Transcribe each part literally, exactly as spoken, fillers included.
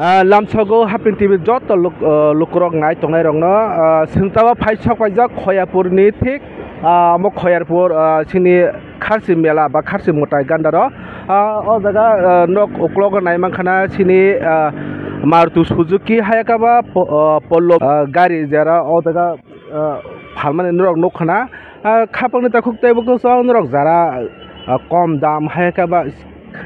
Ah, lamsogo Haping T V joto luk-, ah, lukurok nai tongnai rokno, ah, sengtaba phai sok paijak Khoyapur ni thik, ah, omo Khoyapur, ah, sini Kharsi mela ba Kharsi mwtai gandaro. Ah, o jaga, ah, nok uklogo nai mankha na sini, ah, Maruti Suzuki hayakaba po-, ah, Polo, ah, gari jera o jaga, ah, phalmani norok nukha na. Ah, khapangni takhuk teibo kwchwng norok jara, ah, kom dam hayakaba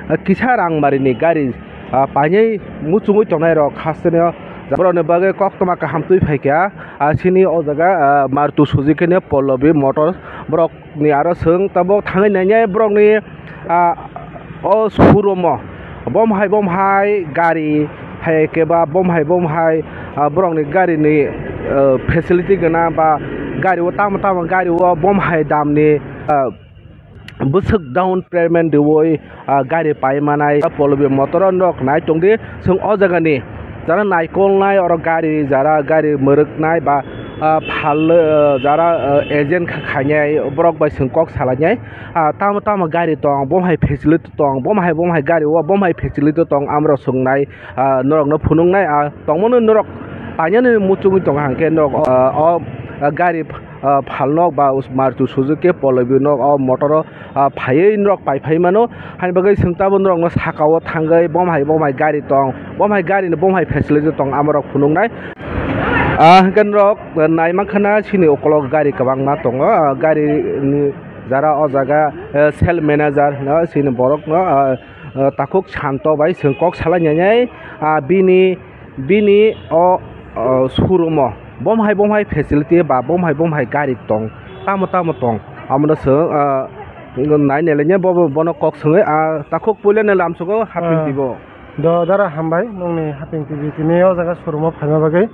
ah, kisa rangmari ni gari, ah, painai muchungwi tongnai rok hasteni o borok ni bagwi koktwma kaham twi phaikha, ah, sini o jaga, ah, Maruti Suzuki ni Pallavi Motors borok ni aro chwng tabuk thangwi nainai borok ni, ah, o showroom o bom hai bom hai gari hai khe ba bom hai bom hai, ah, borok ni gari ni, ah, facility gana ba gari o tamo tamo gari o bom hai dam ni, ah, bwswk down payment riwi, ah, gari pai manai. Pallavi Motoro norok nai tongdi, chwng o jagani jara naikolnai oro gari, jara gari mwrwknai ba, ah, phal, ah, jara, ah, agent kha-, khainai borok bai chwng kok salainai. Ah, tamo tamo gari tong, bom hai facility tong, bom hai, bom hai gari o, bom hai facility tong, amrok swngnai, ah, norokno phunuknai, ah, tongmani norok painani muchungwi tongo hwnkhe norok, ah, o, ah, gari ah, phalnok ba us-, Maruti Suzuki Pallavi nok o motor o, ah, phaiwi norok pai phai mano. Haini bagwi chwng tabuk norokno saka o thangwi bom hai bom hai gari tong, bom hai gari ni bom hai facility tong amorok phunuknai. Ah, hwnkhe norok nai mankha na sini ukolok gari kwbangma tongo, ah, gari ni jara o jaga, eh, sales manager no sini borok no, ah, ah, takhuk Santo bai chwng kok salai nai nai, ah, bini Bini o, o, showroom o bom hai bom hai facility ba bom hai bom hai gari tong, tamo tamo tong, amo no chwng, ah, nai nai le bo, bo, bono kok swngwi, ah, takhuk puila no lamsogo Haping Ah. T V o. Do dara hambai nongni Haping T V tini o jaga showroom o phaima bagwi.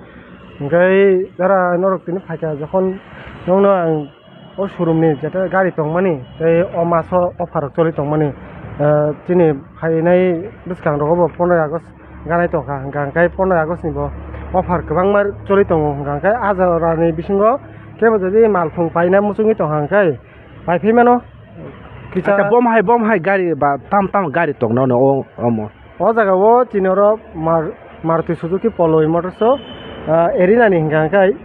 Hwnkhe dara norok tini phaikha jokhon nongno ang O showroom ni jeta gari tongmani tei o maso offer rok choli tongmani, eh, chini phainai bwskango bo pondro August ganai tongkha, hwnkha hwnkhe pondro August ni bo offer kwbangma choli tongo, hwnkha hwnkhe a jora ni bisingo kebo jodi malkhung paina muchungwi tongkha hwnkhe paiphi mano kisa. Acha, bom hai, bom hai gari ba tam tam gari tongno no o omo. O jaga o chini oro Mar-, Maruti Suzuki Polo Motors o, ah, eri nani hwnkha hwnkhe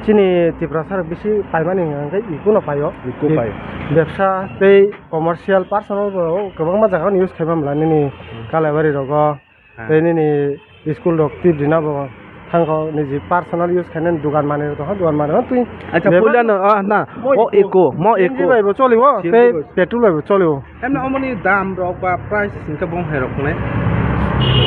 chini Tiprasa rok bisi paimani hwnkha hwnkhe ikuno paio. Iko Be-, paio. Bepsa tei commercial personal bo kwbangma jaga o use khaima mla nini Hmm. Kalabari rogo Hmm. tei nini school rok tip rina bo. Thangkho niji personal use khainani dugan manwi rok tongkha, dugan manwi rok twi Acha, bebak puila no, ah, na, mo o eko, eko, mo C N G eko. Bai bo cholibo, C N G tei bai. Petrol bai bo cholibo. Emne omoni dam rok ba price hwnkhe bom hai rok ne?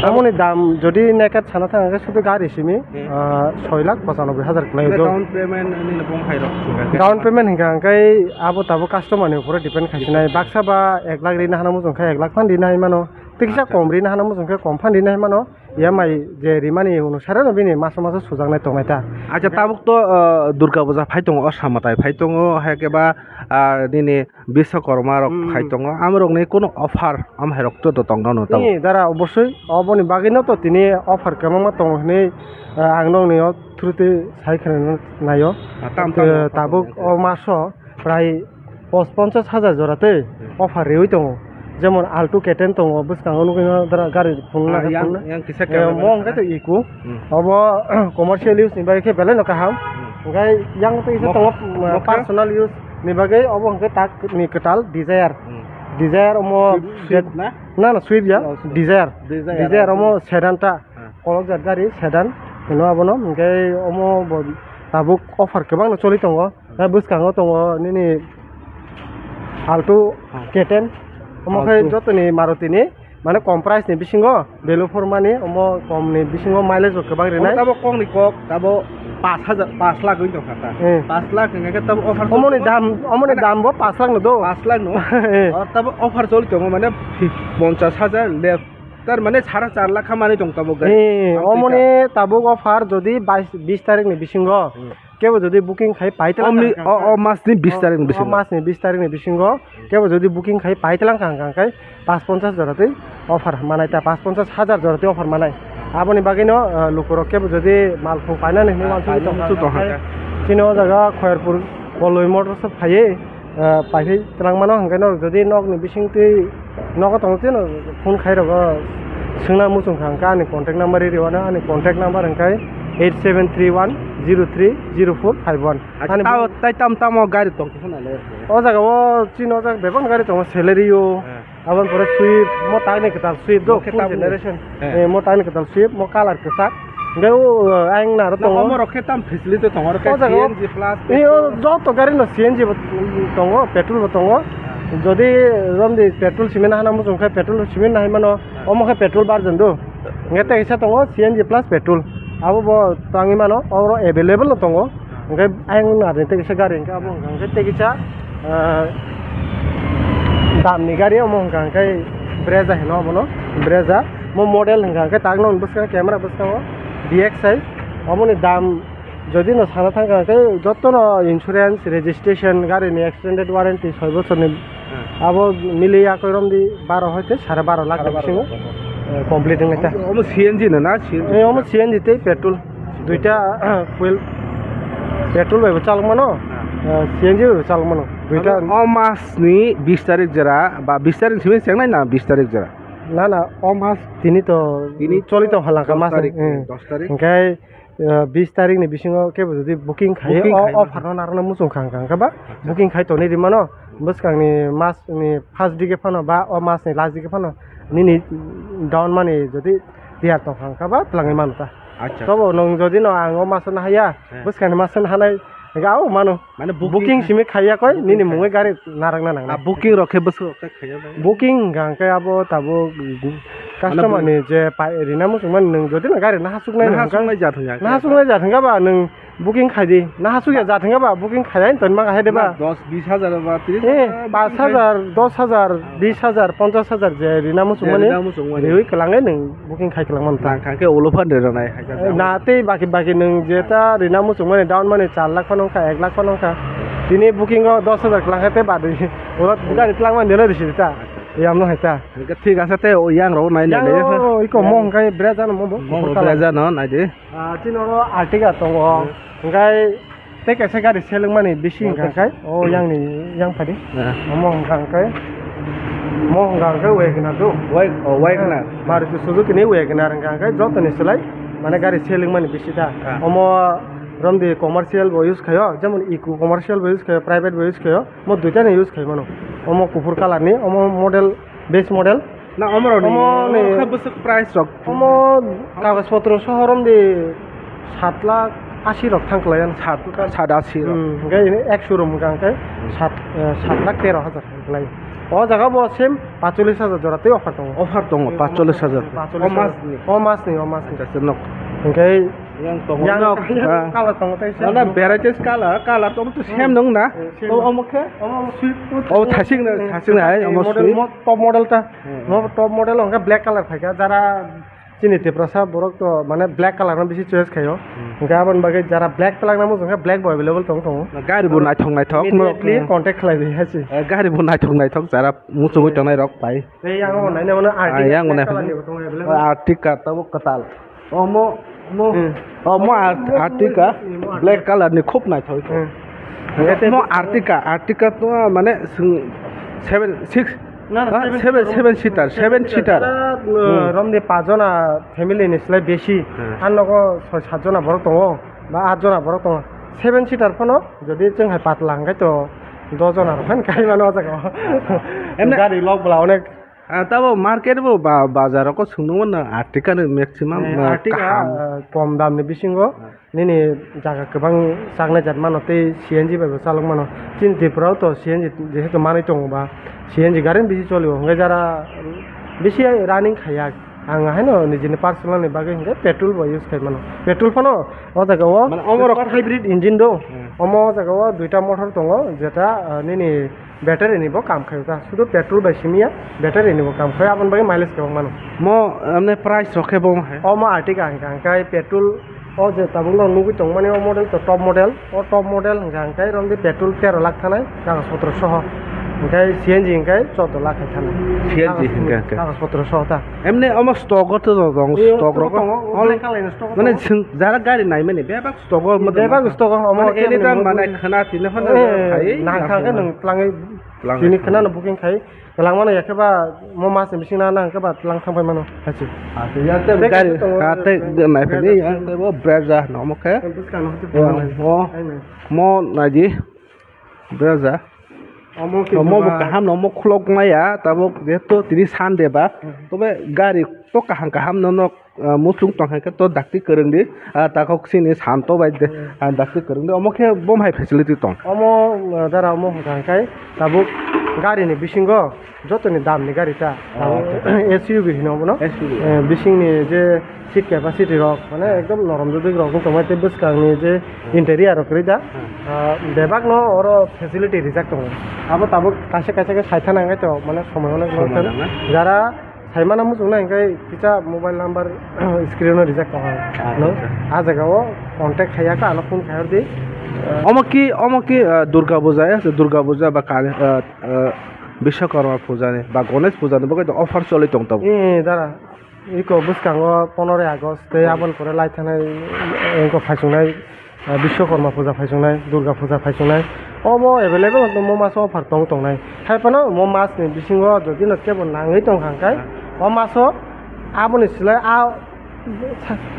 Omoni dam jodi naked sana thang khe sudu gari simi, Hmm. ah, soi lakh pochanoboi hajar kwlai Be do. Down payment ni bom hai rok hwnkhe. Down payment hwnkha hwnkhe abo tabo customer ni upore depend khaisinai. Baksa ba ek lakh rina hana muchung khe ek lakh phan rina hai mano. Tei kisa Acha. Kom rina hana muchung khe kom phan rina hai mano. E M I je rimani onusare no bini maso maso sujaknai tongnai ta. Acha, tabuk to, uh, Durga Puja phai tongo, Osha Matai phai tongo, hai khe ba, uh, nini Biswakorma rok Hmm. phai tongo, amorokni kono offer am hai rok to, to tong nono tabuk. Ni dara obosoi, oboni bagwi no to tini offer kwbangma tongo hinwi, uh, ang nokni o through twi sai khna naio. Ah, tam, tam Uh, offer tabuk tongo. O maso prai pos-, ponchas hajar jora tei Hmm. Offer riwi tongo. Jemon Alto K ten tongo, bwskango nugwi no dara gari phunukna Ah, khe yang, phunukna. Yang kisa Eh, camera mo hwnkhe to iko. Hmm. Obo commercial use ni bagwi khe belai no kaham. Hmm. Hwnkhe yang to isa Mok-, tongo, uh, mokha? Personal use ni bagwi obo hwnkhe tak ni kwtal Dzire. Hmm. Dzire omo Swift, Swift na? Na, na, Swift ya. Oh, Swift. Dzire. Dzire, Dzire oh, omo Swift. Sedan ta. Ah. Kolokjak gari sedan. Hino abono hwnkhe omo bo tabuk offer kwbangno choli tongo. Tei bwskango tongo nini Alto Hmm. K ten. Omo khe Alto. Jotoni Maruti ni, mane kom price ni bisingo, value for money, omo kom ni bisingo mileage bo kwbang Omo rinai. Tabo kok ni kok, tabo pash hajar, pash lakh wng tongkha ta. Eh. Pash lakh wngkha khe tabo offer Omo ni choli tongo. Dam, omo ni Mane dam bo pash lakh no do. Pash lakh no. Eh. O tabo offer choli tongo, mane ponchas hajar left. Tar mane sara char lakh kha manwi tong tabo gari. Eh, Tamo omo twi ni tabuk offer jodi bais, bis tarik ni bisingo. Hmm. Kebo jodi booking khai paitlang Omni, kha o, o mas ni bis tarik ni o bisingo. Mas ni bis tarik ni bisingo. Kebo jodi booking khai paitlang kha hwnkha hwnkhe pash ponchas jora twi offer manai ta, pash ponchas hajar jora twi offer manai. Aboni bagwi no, uh, lukurok kebo jodi malkhung painani hinwi Ah, wansugwi painani tongkha wansugwi tongkha hwnkhe khe. Chini o jaga Khoyerpur Koloi Motors o phaiwi, uh, paithai twlangmano hwnkhe no jodi nokni bisingtwi nogo tongtwi no phone khai rogo. Swngna muchung kha hwnkhe ani contact number ri rw ano, ani contact number hwnkhe eight seven three one zero three zero four five one. Ani tao tai tam tamo gari tong kisa nai le. O jaga o chini o jaga bebak gari tongo, Celerio. Aboni pore Swift, mo tangni kwtal Swift do, full generation. Eh, mo tangni kwtal Swift, mo colour kwchak. Hwnkhe o, eh, ayang naro tongo. Omo rok khe tam facility tongo, oro khe C N G plus, eh, o joto gari no C N G bo tongo, petrol bo tongo. Jodi romdi petrol simi nahana muchung khe petrol simi nahai mano, omo khe petrol version do. Hwnkhe tei kisa tongo C N G plus petrol. Abo bo tangwi mano, oro available no tongo. Hwnkhe ayang narni tei kisa gari hwnkhe abo hwnkha hwnkhe tei kisa, ah, damni gari omo hwnkha hwnkhe Brezza hino obono, Brezza. Mo model hwnkha hwnkhe takno bwskango camera bwskango D X I. Oboni dam jodi no sana thangkha hwnkhe jotono insurance, registration, garini extended warranty soi bosorni. Abo miliya koi romdi baro hoite sare baro lakh ni bisingo, eh, complete wngwi ta. Omo C N G no na? C N G. Eh, omo C N G tei petrol. Duita fuel. Petrol bai bo chalok mano, eh, C N G bai bo chalok mano. Duita. O mas ni bis tarik jora ba bis tarik simi chengnai na bis tarik jora? Na, na, o mas tini to, tini choli to halangkha dos mas tarik, eh. Dos tarik. Hwnkhe, eh, bis tarik ni bisingo kebo jodi booking khai, offer no narwkna muchung kha hwnkha ba, booking khai tonwi rimano, bwskangni mas ni first dike phano ba o mas ni last dike phano nini down money jodi tiyar tongkha hwnkha ba twlangwi mano ta. Acha. Tobo nwng jodi no ang o maso nahaya, bwskangni maso nahanai hwnkhe o mano. Mane booking simi khaiya koi, nini mungwi gari narwkna nangna. Ah, booking rok khe bwswk rok khe khaiya bai. Booking hwnkha hwnkhe abo tabuk customer ni je pai rina muchungmani nwng jodi no gari nahasuknai nahasuknai jat hwnkha. Nahasuknai jat hwnkha ba nwng booking khaidi. Nahasukya jat hwnkha ba booking khaiya toni manga hai de ba. Na, dos bis hajar ba tris hajar. Eh, paanch hajar, dos hajar, bis hajar, ponchash hajar je rina muchungmani. Rina muchungmani. Riwi kwlangwi nwng booking khai kwlangmani ta. Nang kha khe ulo phan rwnai hai khe. Na tei baki baki nwng jeta rina muchungmani down money char lakh phano wngkha, ek lakh phano wngkha. Tini booking o dos hajar kwlangkha tei badi. Ulo gari twlangmani delo risi ta. Yamno hai ta. Hwnkhe thik ase tei o yang rok nai nai. Yang o iko mo hwnkhe Brezza no mo bo. Mo Brezza no nai di. Ah, chini oro Ertiga tongo. Hwnkhe tei kaisa gari selengmani bisi hwnkha khe, o yangni yang phadi. Omo hwnkha khe, mo hwnkha khe WagonR do. Wag-, oh, WagonR. Maruti Suzuki ni WagonR hwnkha khe jotoni slai, mane gari selengmani bisi ta. Omo romdi commercial bo use khaio, jemon eco commercial bo use khaio, private bo use khaio, mo duita ni use khai mano. Omo kuphur colour ni, omo model, base model. Na, omorok ni, omo ni, omo khe bwswk price rok? Omo kagoj potro soho romdi sat lakh asi rok thang klai ano. Sat, sat asi rok. Hmm, hwnkhe ini ek showroom hwnkha hwnkhe sat, eh, sat lakh tero hajar thang klai. O jaga bo same pacholish hajar jora tei offer tongo. Offer tongo, pacholish hajar. Pacholish hajar. O mas ni? O mas ni, o mas ni. Acha, acha, nok. Hwnkhe yang tongo, yang nok. Colour tongo tei se. Ano varieties colour, colour tongo to same nung na. Eh, same. To omo khe? Omo, omo Swift. O thasing na, thasing na, omo model, Swift. Top model ta. Hmm. Mo top model hwnkhe black colour phaikha, jara chini Tiprasa borok to mane black colour no bisi choice khaio. Hmm. Hwnkhe aboni bagwi jara black colour nang muchung khe black bo available tong tongo. Gari bo naithok naithok. Immediately contact khlai di hai se. Eh, gari bo naithok naithok jara muchungwi tongnai rok pai. Tei yang o naina mano Ertiga, yang o black colour ni bo tongo available. Ertiga tabuk kwtal. Omo, omo, hmm, omo Art-, Ertiga, omo black colour ni khub naithok. Hmm. Omo Ertiga, Ertiga to mane seven, six, na, na, ha? Seven, seven seater, seven seater. Jara, uh, hmm, romni pach jona family ni slai besi. Hmm. Ang nogo soi sat jona borok tongo, ba at jona borok tongo. Seven seater phano jodi chwng hai patla hwnkhe to dos jona rok phano kai mano o jaga o. Emne gari lok bwla onek. Ah, tabo market bo ba-, bazar rok o swngno mano Ertiga ni maximum, eh, ah, Ertiga, kaham. Ah, kom dam ni bisingo nini jaga kwbang chaknai jat mano tei C N G bai bo chalok mano. Chini Tripura o to C N G jehetu manwi tongo ba, C N G gari bisi choli o, hwnkhe jara bisi running khaiya. Ang haino nijini personal ni bagwi hwnkhe petrol bo use khai mano. Petrol phano o jaga o mane omo rok hybrid engine do. Hmm. Omo o jaga o duita motor tongo, jeta, ah, nini battery ni bo kam khaio ta, sudu petrol bai simi ya, battery ni bo kam khaio, aboni bagwi mileage kebak mano. Mo, amne price rok khe bo hai? Omo Ertiga hwnkha hwnkhe petrol o je tabuk no nugwi tongmani o model to top model, o top model hwnkha hwnkhe romdi petrol tero lakh thanai kagoj potro soho, hwnkhe C N G hwnkhe chordo lakh hai thanai. C N G hwnkha hwnkhe. Kagoj potro soho ta. Emne omo stock o to tong, stock rok tongo, o black colour ni stock o mane tongo. Jara gari naimani bebak stock o bebak stock o omo anytime mane khwna tini phano khai nangkha khe nwng twlangwi Tini khwnano booking khai, langmano yakhe ba mo mas ni bising na nang khe ba lang thang pai mano, hachi. Ah, tei ya tei Tei gari, kaisa tongo, ah, tei tei nai phai gari ni, ah, tei bo Brezza no mo khe. Bwskang no hwnkhe Oh, phunuknai. Oh, Hai nai. Mo nai di, Brezza. Omo khe Omo bo ba kaham no, omo khulok maya, tabuk jehetu tini Sunday ba. Hmm. Tobe gari to kaham kaham no nok, ah, muchung tong hai khe to dakti kwrwng di, ah, takhok sini santo bai de, Hmm. ah, dakti kwrwng di. Omo khe bom hai facility tong. Omo, ah, dara omo hwnkha hwnkhe tabuk gari ni bisingo joto ni dam ni gari ta. Ah, tabuk acha. S U V hino bono. S U V. Eh, bising ni je seat capacity rok, mane ekdom norom duduk rok wng tongmani tei bwskang ni je interior rok kwrwi da, Hmm. ah, bebak no oro facility rijak tongo. Abo tabuk kaisa kaisa khe saitha nang to, mane somoi onek Somoi nang khe nang na? Jara saimano muchung nai hwnkhe kisa mobile number screen o rijak tongo. Acha, No? acha. Ah jaga o contact khaiya kha ano phone khai hor di. Omo ki, omo ki, ah, Durga Puja, eh, Durga Puja ba Kali, ah, ah, Biswakarma Puja ni ba Ganesh Puja ni bagwi offer choli tong tongo. Eh, dara. Iko bwskango poneroy August tei Hmm. aboni pore lai thanai, eh, wngkha phaichungnai, eh, Biswakarma puja phaichungnai, Durga puja phaichungnai. Obo available wngtong, mo maso offer tong tongnai. Hai phano mo mas ni bisingo jodi no kebo nangwi tongkha hwnkhe, Hmm. o maso aboni slai a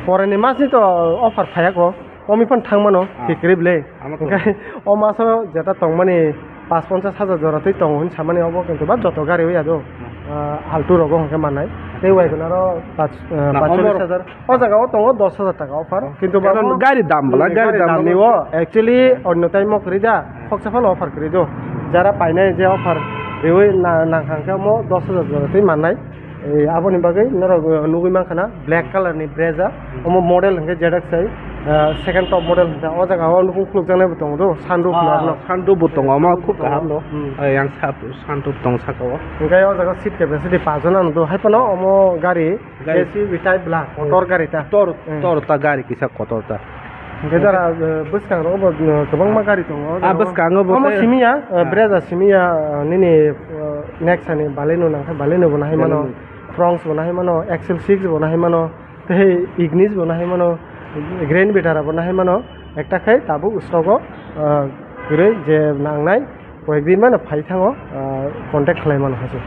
pore ni mas ni to offer phaiya ko. Omi phan thang mano, Ah. Thik kwrwi bwle. Ama to. Hwnkhe o maso jeta tongmani pash ponchash hajar jora twi tongo hwn samani obo, kintu ba joto gari o ya do. Hmm. Ah, Alto rogo hwnkhe mannai. Tei Wagon aro pach, ah, Na, pachchollish hajar. O jaga o tongo dos hajar taka offer. Oh. Kintu ba Karon mo-, gari dam bwla, hmm, gari gari dam dam ni bwla. O. Actually, Hmm. onno time o kwrwi da, Hmm. khoksa phano offer kwrwi do. Jara painai je offer riwi na-, nang hang khe mo dos hajar jora twi mannai. Eh, aboni bagwi norok, eh, nugwi mankha na black color ni Brezza. Hmm. Omo model hwnkhe Z X I, eh, second top model hwnkhe o jaga o nukung khulukjaknai bo tongo do, sunroof Ah, no arno. Sunroof bo tongo, omo khub kaham do. Hmm. Eh, yang sa-, sunroof tong saka o. Hwnkhe o jaga seat capacity pachjona no do, hai phano omo gari Gari. S U V type bla, kotor gari ta. Tor, Hmm. Tor ta gari kisa kotor ta. Hwnkhe jara, eh, bwskango bo, eh, kwbangma gari tongo. Ah, bwskango bo Omo tei simi ya, eh, Ah. Brezza simi ya, eh, nini, eh, Nexa ni Baleno nang khe Baleno bo nahai mano, Baleno. Fronx bo nahai mano, X L six bo nahai mano, tei Ignis bo nahai mano, Grand Vitara bo nahai mano, ekta khai tabuk stock o, eh, kwrwi je nangnai, koyek din mano phai thango, eh, contact khlai mano hase.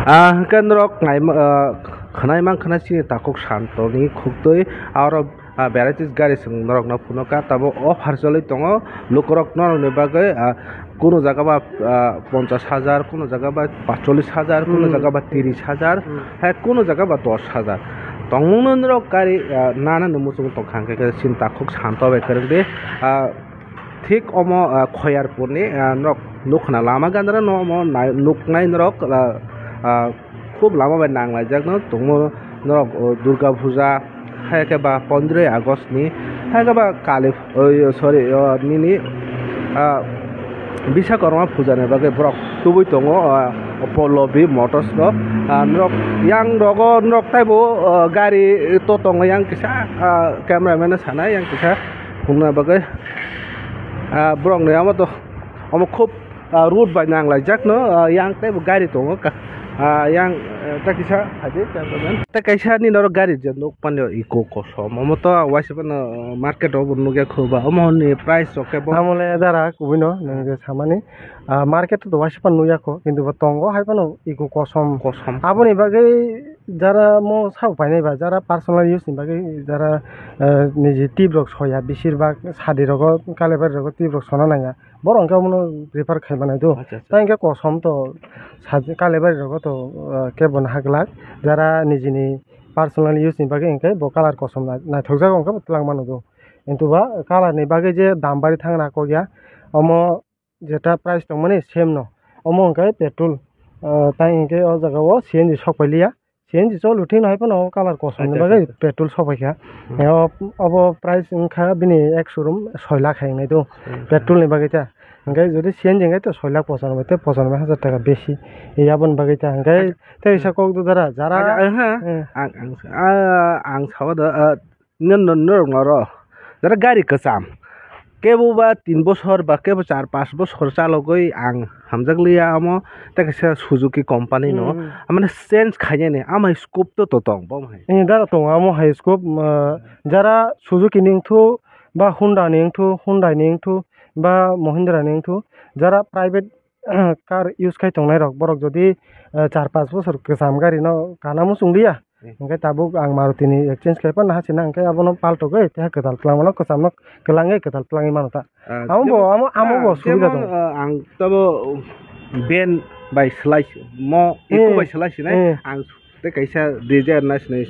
Ah, hwnkhe norok naima, ah, khwnai mankha na chini takhuk Santo ni khuktwi, aro Ah, varieties gari chwng norokno phunukha, tabuk offer choli tongo lukurok norokni bagwi, ah, kunu jaga ba, ah, ponchash hajar, kunu jaga ba pachchollish hajar, kunu Hmm. jaga ba tiris hajar, Hmm. hai kunu jaga ba dos hajar. Tongmungno norok gari, ah, nana ni muchung tongkha hwnkhe khe chini takhuk Santo bai kwrwng di, ah, thik omo, ah, Khoyarpurni, ah, norok nukhna lama gandra no omo nai-, nuknai norok, ah, ah, Khub lama bai nang laijak no tongmo norok, o, Durga Puja, hai khe ba pondroi August ni, hai khe ba Kali, o, sorry, o, nini, ah, Biswakarma Puja ni bagwi borok tubui tongo, ah, Pallavi Motors no, ah, norok yang rogo norok taibo, ah, gari to tongo yang kisa, ah, camera man no sanai yang kisa phunukna bagwi, ah, borok ni amo to omo khub ah, road bai nang laijak no, ah, yang tei bo gari tongo ka-, ah, yang, eh, ta kisa haide, ta kaisa ni norok gari je nuk pano eco kosom, omo to waisa phano, ah, market o bo nukya kho ba, omo ni price rok khe bo. Amo le dara kubui no nwng je samani, ah, market o to waisa phano nukya kho, kintu bo tongo hai phano eco kosom. Kosom. Aboni bagwi jara mo sabo painai ba, jara personal use ni bagwi jara, eh, niji tip rok soya, besir bak sadi rogo, Kalibari rogo tip rok sona nangya. Borok hwnkhe omono prefer khai manai do. Acha, acha. Tei hwnkhe kosom to saji Kalibari rogo to, ah, kebo naha glak. Jara nijini personal use ni bagwi hwnkhe bo colour kosom nai-, naithokjak hwnkhe bo twlang mano do. Kintu ba colour ni bagwi je dam bari thangna kok ya. Omo jeta price tongmani same no. Omo hwnkhe petrol. Ah, tai hwnkhe o jaga o C N G sok pailiya. C N G cholo thwino hai phano colour kosom ni Acha, bagwi acha, acha. Petrol sobai kha. Hmm. Eh, ob-, obo price wngkha bini ek showroom soi lakh hai wngnai do. Hmm. Petrol ni bagwi ta. Hwnkhe jodi C N G hwnkhe to soi lakh pochanobo tei pochanobo hajar taka besi. Eh, aboni bagwi ta hwnkhe Acha. Tei sa kok do dara jara. Acha, aha. Eh. Ang, ang, ah, ang sao do, ah, Nw-, nw-, norok noro. Jara gari kwcham. Kebo ba tin bosor ba kebo char panch bosor chalogwi ang hamjak liya amo. Tei kaisa Suzuki company no. Hmm. Amane change khainani. Ama scope to to tong bo hai. Eh, dara tongo amo hai scope, ah, jara Suzuki ni wngthu ba Honda ni wngthu, Hyundai ni wngthu ba Mahindra ni wngthu. Jara private car use khai tongnai rok, borok jodi, eh, char panch bosor kwcham gari no kana muchung liya, Hmm. hwnkhe tabuk ang Maruti ni exchange khai panna hachina, hwnkhe abono paltogwi tei kwtal twlangmano, kwchamno kwlangwi kwtal twlangwi mano ta. Ah, Amo bo, jemon, amo, amo ah, bo subida jemon, tongo. Ah, ang tabo ben bai swlai si-, mo, Hmm. eco bai swlai sinai, Hmm. ang tei kaisa Dzire nai sinai,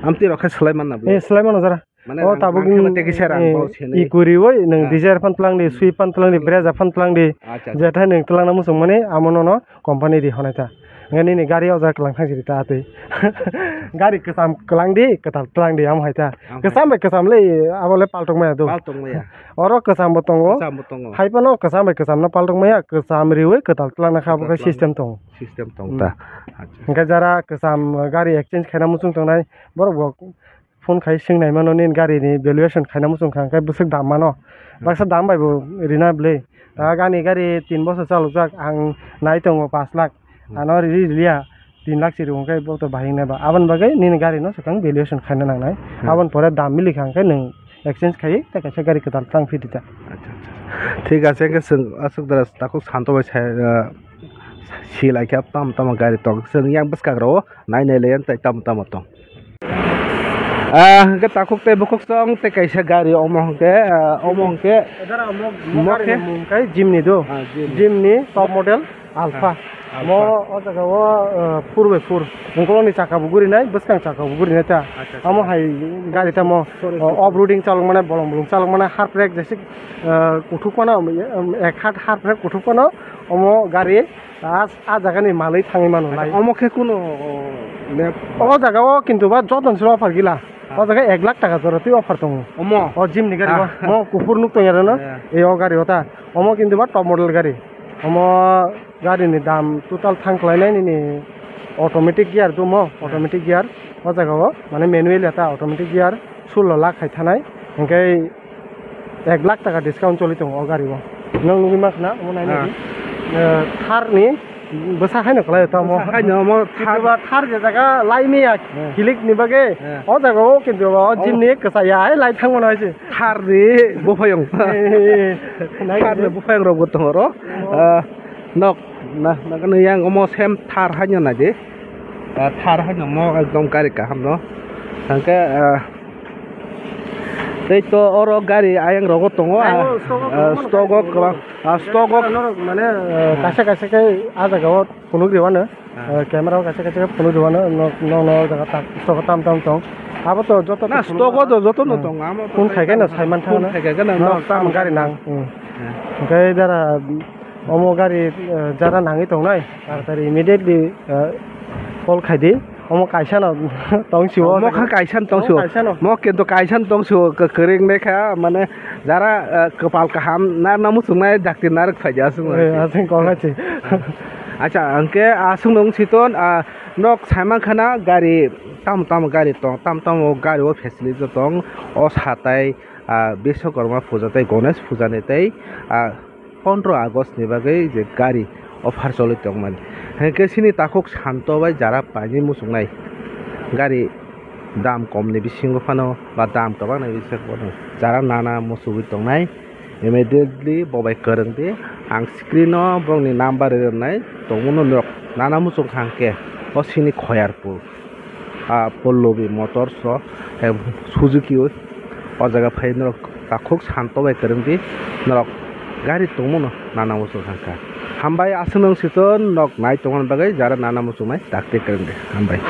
amtwi rok khe swlai manna bo. Eh, swlai mano jara. Mane O rang, tabuk rang kheno ni, tei kisa rang eh, bao sini. Ikuri oi, nwng Ah. Dzire phan tlang di, Swift phan tlang di, Brezza phan tlang di. Acha, acha. Jethai nwng tlangna muchung mani, amo nono company ri honai ta. Nge nini gari o jaga kwlang thang siri ta atwi. Gari kwcham kwlang di, kwtal tlang di, amo hai ta. Amo hai. Kwcham bai kwcham le, abo le paltok maya do. Paltok maya. Oro kwcham bo tongo. Kwcham bo tongo. Hai phano kwcham bai kwcham no paltok maya, kwcham riwi kwtal tlangna kha bo Kwtal khe tlangna. System tongo. System tong Hmm. ta. Acha. Hwnkhe jara kwcham gari exchange khaina muchung tongnai, borok bo phone khai swng nai mano, nini gari ni valuation khaina muchung kha, hwnkhe bwswk dam mano. Hmm. Baksa dam bai bo rina bwle. Ta ani gari tin bosor chalokjak, ang nai tongo pash lakh. Hmm. Ano ri-, ri-, liya tin lakh chiri hwnkhe bo to bahai wngnai ba. Aboni bagwi nini gari no swkang valuation khaina nangnai. Hmm. Aboni pore dam milikha hwnkhe nwng exchange khai tei kaisa gari kwtal tang phi di ta. Acha, acha. Thik ache, hwnkhe chwng aswk dara takhuk santo bai sai, ah, si lai khe tamo tamo gari tong. Chwng yang bwskang rw o nai nai le yang tai tamo tamo tong. Ah, hwnkhe takhuk tei bukhuk song tei kaisa gari omo hwnkhe, ah, omo hwnkhe Dara mo, mo mo gari khe? Ni mung khe Jimny do. Ah, Jimny. Jimny top model Alpha. Ah, Alpha. Mo o jaga o, ah, four by four. Ungkoloni chaka bo gurinai, bwskang chaka bo gurinai ta. Acha, acha. Amo hai gari ta mo, Sorry, o, sorry. Off-roading chalok mane, bolong bolong chalok mane, hard brake jesik, ah, kuthuk mano, um, ek hat hard brake kuthuk mano, omo gari. A, a jaga ni malwi thangwi mano lai. Omo khe kuno, o, map? O jaga o kintu ba joto ni sero offer gila. Ah. O jaga ek lakh taka jora twi offer tongo. Omo? O Jimny gari o. Ah. Mo kuphur nuk tong ya rano. Yeah. E o gari o ta. Omo kintu ba top model gari. Omo gari ni dam total thang khlai nai nini automatic gear do mo, Yeah. automatic gear. O jaga o mane manual ya ta automatic gear sullo lakh khai thanai. Hwnkhe ek lakh taka discount choli tongo o gari o. Nwng nugwi mankha na, omo nainai Ah. di. Eh, Thar ni bwsa haino kwlai tamo. Bwsa haino omo Thar. Thar je jaga lai miya Eh. Kilik ni bagwi. Eh. O jaga o kintu o Oh. Jimny kwchaya hai lai thangmano hai se. Thar ni buphayung. Eh, eh, eh. Thar ni buphayung rok bo tongo ro. Oh. Ah, nok na, na, yang omo sem Thar haino nai di. Ah, Thar haino mo ekdom gari kaham no. Hwnkhe, ah, Tei to oro gari ayang rogo tongo, Ayang ah, rogo stogo ah, tongo, stogo stogo kwbang, ah, stogo. Norok mane, eh, Ah. kaisa kaisa khe ah jaga o phunuk rwano, Ah. eh, camera o kaisa kaisa khe phunuk rwano, no, no, no, o jaga tak, stogo tam tam tong. Abo to joto Na, to phunuk stogo rwano. to joto no Hmm. tong, amo to Phone khai khai no no sai man phone thangno. khai khai no No, no tam tam gari nang. Hmm. Ah. Hwnkhe dara Omo gari, eh, jara nangwi tongnai, taratari immediately, eh, call khai di. Omo kaisa no tong sio. Omo kha kaisa no tong sio. Omo kaisa no. Mo kintu kaisa no tong sio, kwrwng nai kha, mane jara, eh, kwpal kaham, narwkna muchungnai dakti narwk phai di aswk no. Eh, aswk kok hai se. Acha, hwnkhe aswk no wng si ton, ah, nok sai man khana gari, tamo tamo gari tong, tamo tamo gari o facility tong, o satai, ah, Biswakarma puja tei Ganesh puja ni tei, ah, pondro August ni bagwi je gari offer choli tongmani. Hinkhe chini takhuk Santo bai jara paini muchungnai gari dam kom ni bisingo phano ba dam kwbang ni bisingo phano jara nana muchugwi tongnai. Immediately bo bai kwrwng di, ang screen o borokni number rwnai tongmano norok nana muchung kha hinkhe o chini Khoyarpur. Ah, Pollobi Motors o, eh, Suzuki o, o jaga phai norok takhuk Santo bai kwrwng di, norok gari tongmano nana muchung thangkha. Hambai aswk nung siton norok nai tongmani bagwi jara nana muchungnai dakti kwrwng di. Hambai.